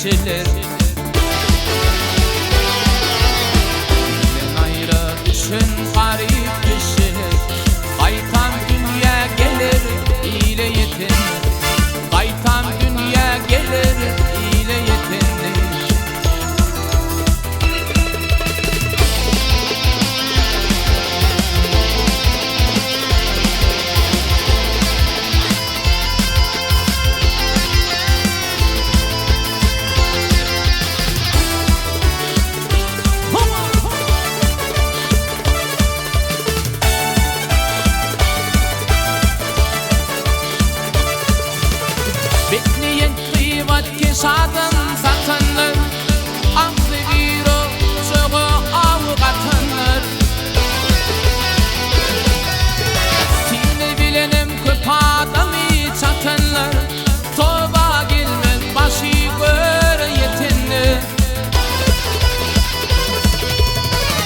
kişiler. Ilden aýra düşen garyp kişiler. Gaýtam dünýä geler ile ýeten. Gaýtam dünýä geler ile ýeten. Bekleýän gyýbat-keş adam satanlar, Agzy bir ojaga aw gatanlar. Kine bilenem köp adamy çatanlar, Toba gelmez başy göre ýetenler.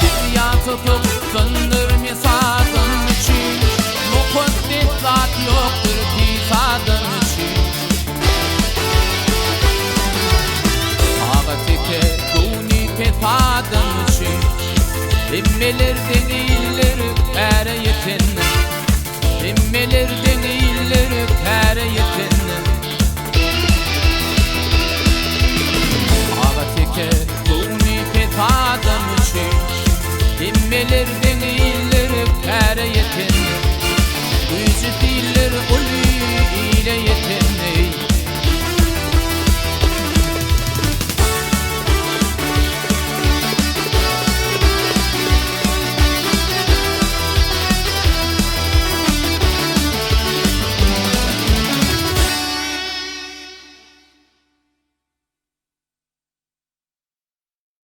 Derýa tutup syndyr mes adam üçin, Mukaddes zat ýokdur pis adam üçin. Aga teke göwni pes adam üçin, Hemmelerden iller käre ýetendir. Hemmelerden iller käre ýetendir. Aga teke göwni pes adam üçin, Hemmelerden.